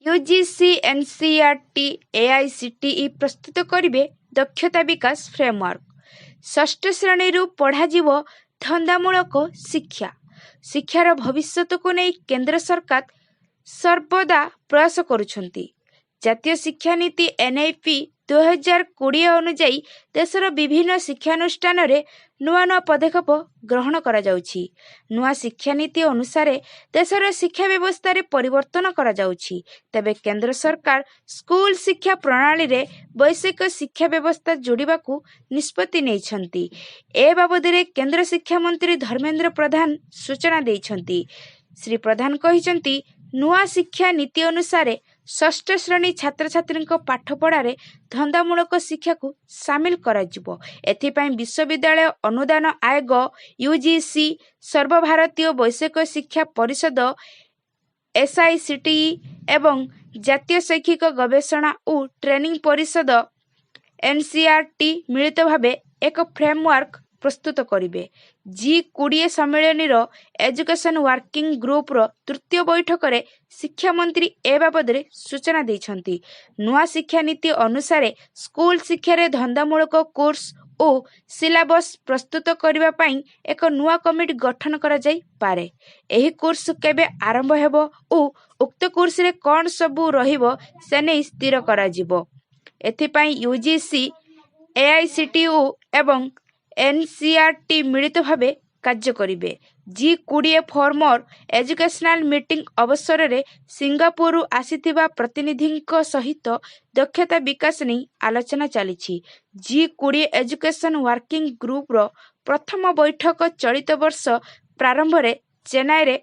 UGC, NCERT, AICTE ପ୍ରସ୍ତୁତ କରିବେ ଦକ୍ଷତା ବିକାଶ ଫ୍ରେମୱାର୍କ। ଷଷ୍ଠ ଶ୍ରେଣୀରୁ ପଢ଼ାଯିବ ଧନ୍ଦାମୂଳକ ଶିକ୍ଷା। ଶିକ୍ଷାର ଭବିଷ୍ୟତକୁ ନେଇ କେନ୍ଦ୍ର ସରକାର ସର୍ବଦା ପ୍ରୟାସ କରୁଛନ୍ତି। ଜାତୀୟ ଶିକ୍ଷାନୀତି ଏନ୍ଇପି 2020 ଅନୁଯାୟୀ ଦେଶର ବିଭିନ୍ନ ଶିକ୍ଷାନୁଷ୍ଠାନରେ ନୂଆ ନୂଆ ପଦକ୍ଷେପ ଗ୍ରହଣ କରାଯାଉଛି। ନୂଆ ଶିକ୍ଷାନୀତି ଅନୁସାରେ ଦେଶର ଶିକ୍ଷା ବ୍ୟବସ୍ଥାରେ ପରିବର୍ତ୍ତନ କରାଯାଉଛି। ତେବେ କେନ୍ଦ୍ର ସରକାର ସ୍କୁଲ ଶିକ୍ଷା ପ୍ରଣାଳୀରେ ବୈଷୟିକ ଶିକ୍ଷା ବ୍ୟବସ୍ଥା ଯୋଡ଼ିବାକୁ ନିଷ୍ପତ୍ତି ନେଇଛନ୍ତି। ଏ ବାବଦରେ କେନ୍ଦ୍ର ଶିକ୍ଷାମନ୍ତ୍ରୀ ଧର୍ମେନ୍ଦ୍ର ପ୍ରଧାନ ସୂଚନା ଦେଇଛନ୍ତି। ଶ୍ରୀ ପ୍ରଧାନ କହିଛନ୍ତି, ନୂଆ ଶିକ୍ଷା ନୀତି ଅନୁସାରେ ଷଷ୍ଠ ଶ୍ରେଣୀ ଛାତ୍ରଛାତ୍ରୀଙ୍କ ପାଠପଢ଼ାରେ ଧନ୍ଦାମୂଳକ ଶିକ୍ଷାକୁ ସାମିଲ କରାଯିବ। ଏଥିପାଇଁ ବିଶ୍ୱବିଦ୍ୟାଳୟ ଅନୁଦାନ ଆୟୋଗ ୟୁଜିସି, ସର୍ବଭାରତୀୟ ବୈଷୟିକ ଶିକ୍ଷା ପରିଷଦ ଏଆଇସିଟିଇ ଏବଂ ଜାତୀୟ ଶୈକ୍ଷିକ ଗବେଷଣା ଓ ଟ୍ରେନିଂ ପରିଷଦ ଏନସିଇଆରଟି ମିଳିତ ଭାବେ ଏକ ଫ୍ରେମୱାର୍କ ପ୍ରସ୍ତୁତ କରିବେ। ଜି-20 ସମ୍ମିଳନୀର ଏଜୁକେସନ ୱାର୍କିଂ ଗ୍ରୁପର ତୃତୀୟ ବୈଠକରେ ଶିକ୍ଷାମନ୍ତ୍ରୀ ଏ ବାବଦରେ ସୂଚନା ଦେଇଛନ୍ତି। ନୂଆ ଶିକ୍ଷାନୀତି ଅନୁସାରେ ସ୍କୁଲ ଶିକ୍ଷାରେ ଧନ୍ଦାମୂଳକ କୋର୍ସ ଓ ସିଲାବସ ପ୍ରସ୍ତୁତ କରିବା ପାଇଁ ଏକ ନୂଆ କମିଟି ଗଠନ କରାଯାଇପାରେ। ଏହି କୋର୍ସ କେବେ ଆରମ୍ଭ ହେବ ଓ ଉକ୍ତ କୋର୍ସରେ କ'ଣ ସବୁ ରହିବ ସେନେଇ ସ୍ଥିର କରାଯିବ। ଏଥିପାଇଁ ୟୁଜିସି, ଏଆଇସିଟିଇ ଏବଂ ଏନସିଇଆରଟି ମିଳିତ ଭାବେ କାର୍ଯ୍ୟ କରିବେ। ଜି-20 ଫୋରମର ଏଜୁକେସନାଲ ମିଟିଂ ଅବସରରେ ସିଙ୍ଗାପୁରରୁ ଆସିଥିବା ପ୍ରତିନିଧିଙ୍କ ସହିତ ଦକ୍ଷତା ବିକାଶ ନେଇ ଆଲୋଚନା ଚାଲିଛି। ଜି-20 ଏଜୁକେସନ ୱାର୍କିଂ ଗ୍ରୁପର ପ୍ରଥମ ବୈଠକ ଚଳିତ ବର୍ଷ ପ୍ରାରମ୍ଭରେ ଚେନ୍ନାଇରେ।